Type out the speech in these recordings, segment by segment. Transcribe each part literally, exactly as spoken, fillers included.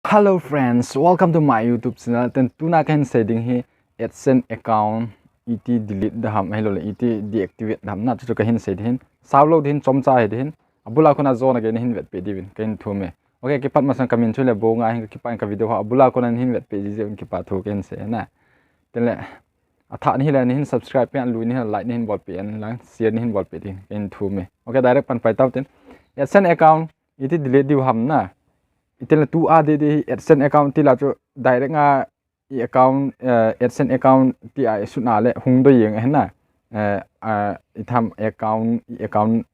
Hello friends, welcome to my YouTube channel. Ten tuna kahin sei ding hi AdSense account iti delete da ham, ahilou le iti deactivate da ham na, chuchu kahin sei ding hin. Sao lou ding hin, chomcha hi ding hin. Abula kona jona gei nahin vetpeh diuvin kahin thum e. Okay, kipat masang kamin chu le Bonga hin, kakipah in ka video ho abula kona nahin vetpeh ji jeh un kipa thu kahin sei na. Tenle athah nahi le nahin subscribe peh in, alui nahi le like nahin bolpeh in lang, share nahin bolpeh ding kahin thum e. Okay, direct pan pai tau tin. AdSense account iti delete diu ham na. Iti le tua dede hi AdSense account ti la chu direct nga i account, eh, AdSense account tia isut na le hung doh jeng ahi na. Eh, ah, itham account, i account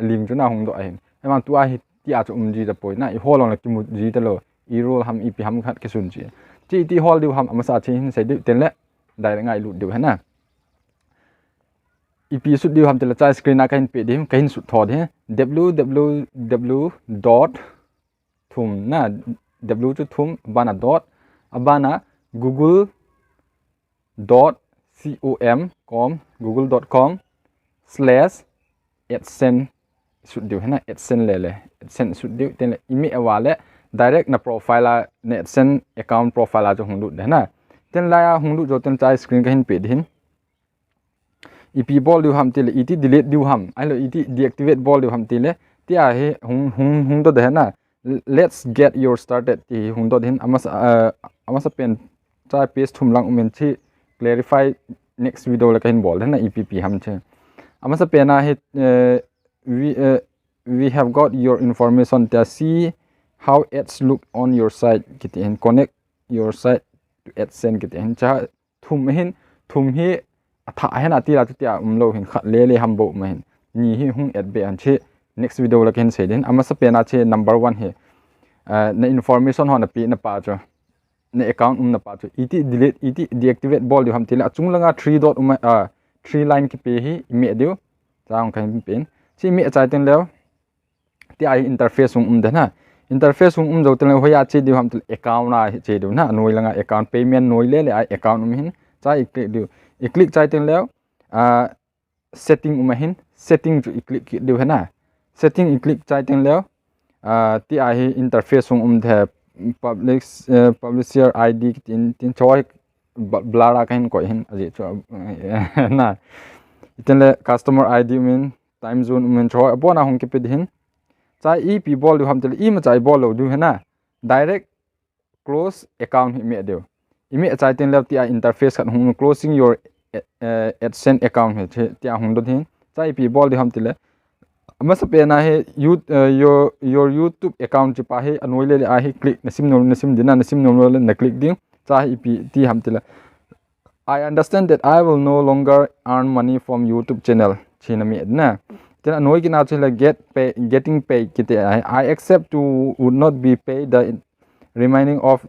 link chu na hung doh ahin. Ahivang tua hi tia chu um ji tapoi na, ihol lou le kimu ji talou. Error ham ipi ham khat kisun ji. Chu iti hol diu ham amasa chu hin sei diu tenle direct nga ilut diu ahi na. Ipi sut diu ham tile chai screen a kahin peh ding, kahin sut tho ding. W W W dot thum na, W chu thum, abana dot, abana google dot com, google dot com slash AdSense sut diu ahi na, AdSense le le, AdSense sut diu, tenle imeh uva le direct na profile a, na AdSense account profile a chu hung lut ding ahi na. Tenle a hung lut jou ten chai screen kahin peh ding hin. Ipi bol diu ham tile, iti delete diu ham, ahilou iti deactivate bol diu ham tile, tia hi hung, hung, hung doh ding ahi na. Let's get your started ti hi hung doh ding hin, amasa, eh, amasa pen chai page thum lang um in chu clarify next video le kahin bol ding ahi na, ipi ipi ham chu. Amasa pen a hi, eh, we, eh, we have got your information tia, see how ads look on your site kiti hin, connect your site to AdSense kiti hin. Cha thum hin, thum hi athah ahi na, ati la chu tia umlou hin, khat le le ham bou um ahin. Ni hi hung et be an chu next video la kahin sei ding. Amasa pen a chu number one hi, ah, na information ho na pe na pa chu, na account um na pa chu, iti delete, iti deactivate bol diu ham tile, achung langa three dot um a, ah, three line kipe hi imeh diu. Chang kahin pen. Chu imeh chai teng leu, tia hi interface hung um ding ahi na. Interface hung um jou teng leu, hoiya che diu ham tile account a hi che diu ahi na. Anoi langa account, payment noi le le a account um hin. Chai i click diu. I click chai teng leu, ah, setting um ahin. Setting chu i click kit diu ahi na. Setting i click chai teng leu, ah, tia hi interface hung um ding ahi. Publish, eh, publisher I D tin, tin choi ba-, blur a kahin koi hin, ajeh chu, eh, na. Iten le customer I D um in, time zone um in, choi abon a hung kipe ding hin. Chai ipi bol diu ham tile, imacha i bol lou diu ahi na. Direct close account hi imeh diu. Imeh chai teng leu tia interface khat hung, closing your, eh, eh, AdSense account hi, tia hung doh ding hin. Chai ipi bol diu ham tile, amasa pen a hi, you, eh, your, your YouTube account chu pa hi, anoi le le a hi click, na sim nom, na sim ding na, na sim nom lou le na click ding. Chai ipi ti ham tile, I understand that I will no longer earn money from YouTube channel. Chu na meh ding na. Then anoi kit na chu le get pay, getting paid kiti a hi. I accept to would not be paid the remaining of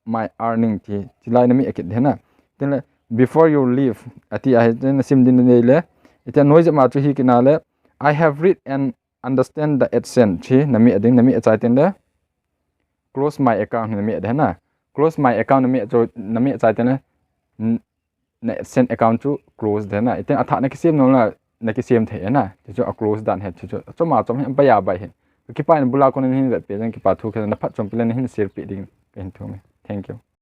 my earning ti, chilai na meh kit ding ahi na. Then le, before you leave, ati a hi, then na sim ding le le. Iti anoi jep ma chu hi kit na le, I have read and understand the AdSense, chu na meh ding, na meh chai teng le, close my account na meh ding ahi na. Close my account na meh chu, na meh chai teng le, n-, na AdSense account chu close ding ahi na. Iten athah na kisem nom le, na kisem thei ahi na. Chu chu a close dan ahi, chu chu. Chom a chom hi, pai a pai hi. Kipa in bula kona nahin vetpeh jeh in kipa thu, kei na phatchompi le nahin share peh ding kahin thum e. Thank you.